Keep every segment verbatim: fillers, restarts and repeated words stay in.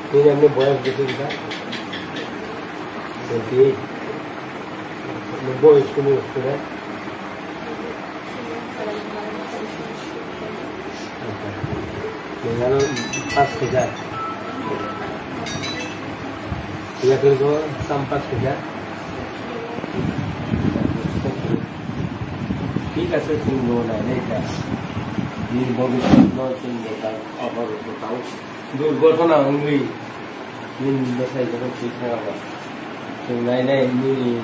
Nini amni boyas bisi wngkha? Twenty eight. Nini boyas kunu student? Nini ano pass khaijak? Yakni bo tam pass khaijak? Thik ase, chwng bo nainai kha. Nini bhobishyot no chwng bo ta, obo bo tao. Durghotona wngwi nini bwsai joto thwi thangaba. Chwng nainai nini,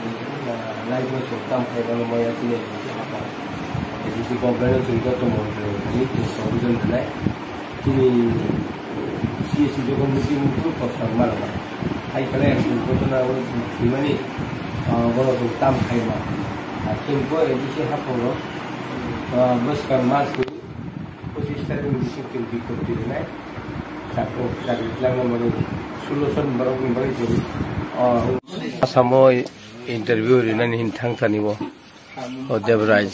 ah, life-o chwng tam khaimano maya chini A D C hapha. A D C government-o chwng joto mantri rok thangwi chwng provision rwnai. Chini C S C joto meeting-o phuru kosom manama. Hai khlai ang durghotona-o chwng thwimani, ah, bono chwng tam khaima. Ah, chwng bo A D C haphango, ah, bwskang mas Pochis tarikni bising chwng bikroti rwnai. Chakri, chakri twlangna bagwi sulo jon borokni bagwi chwng, ah, Assamo interview rinani hin thangthani bo, o Devraj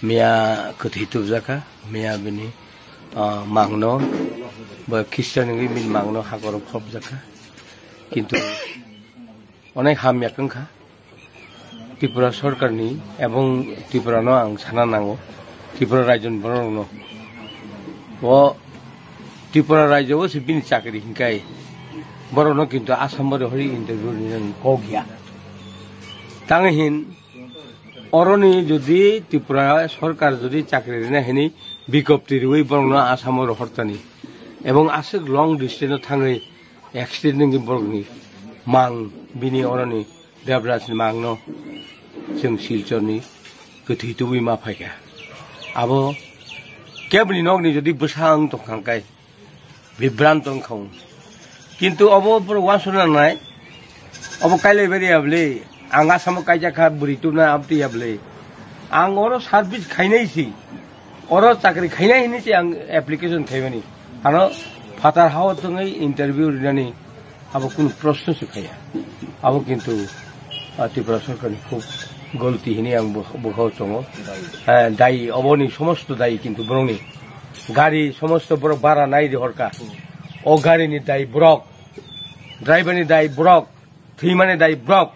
miya kwthwi tubjakha, miya bini, ah, mangno, bo Christian wngwi bini mangno hakoro phobjakha. Kintu onek hamya wngkha. Tripura sorkarni ebong Tripurano ang sana nango, Tripura rajyoni bororokno. O Tripura rajyo o se bini chakri hinkai borokno kintu Assam o rohori interview rinani kok ya. Tang hin oroni jodi Tripura sorkar jodi chakri rina hini bikopti riwi borokno Assam o rohortani ebong aswk long distance o thangwi accident wngwi borokni mang bini oroni Devrajni mangno chwng Silchorni kwthwi tubui ma phaikha. Abo kebni nokni jodi bwsa wng tongkha hwnkhe bibranto wngkha hwn. Kintu obo borok uansukna nangnai, obo kailai bari ya bwle, ang Assamo kaijak kha bwrwi tubuna abtwi ya bwle. Ang oro service khainai si, oro chakri khainai hinwi se ang application khaimani. Ano phatar hao tongwi interview rinani abo kunu proshno se phaiya. Abo kintu, ah, Tripura sorkarni khub golti hinwi ang bwkha-, bwkhao tongo. Eh, dayi, oboni somosto dayi kintu borokni. Gari somosto borok bara nai rihorkha. O garini dayi borok, driverni dayi borok, thwimani dayi borok.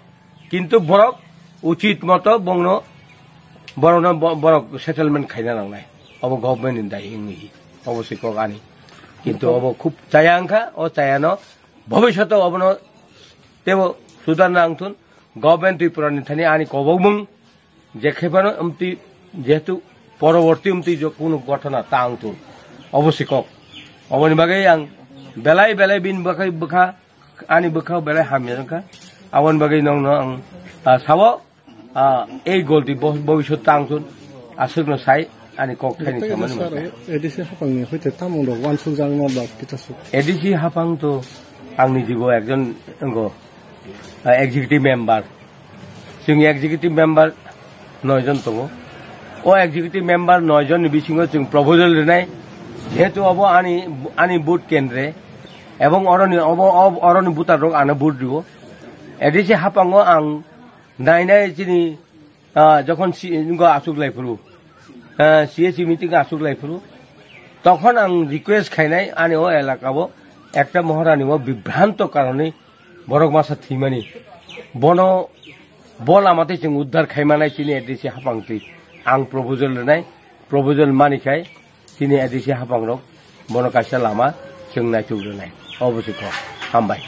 Kintu borok uchit moto bongno, borokno bo-, borok settlement khaina nangnai. Obo government ni dayi wngwi. Obo se kok ani. Kintu obo khub chaya wngkha, o chayano bhobishoto obono tebo sudarna wngthun. Government Tripura ni thani ani kobokmung je khe phano amtwi jehetu poroborti amtwi je kunu ghotona ta wngthun. Obo se kok. Oboni bagwi ang belai belai bini bwkhai bwkha Ani bwkhao belai hamya wngkha. Aboni bagwi nongno ang, ah, sao, ah, ei golti bo-, bobisot tang chun aswkno sai ani kok thaini samani masa. A D C haphangni hoite tamung rok uansuk jakma ba kitasuk. A D C haphang to angni jibo ekjon wngo, ah, executive member. Chwng executive member noi jon tongo. O executive member noi jonni bisingo chwng proposal rinai, jehetu obo ani, ani vote kendre, ebong oroni obo, ob-, oroni voter rok ano vote riwo. A D C haphango ang nainai chini, ah, jokhon si-, ngo aswk lai phuru, ah, C S C meeting aswk lai phuru, tokhon ang request khainai ani o elaka o ekta mohorani o bibhranto karone borok masa thwimani. Bono, bo lama tei chwng uddar khai manai chini A D C haphang twi. Ang proposal rwnai, proposal mani khai chini A D C haphang rok bono kaisa lama chwng naituk rwnai. Obo se kok. Hambai.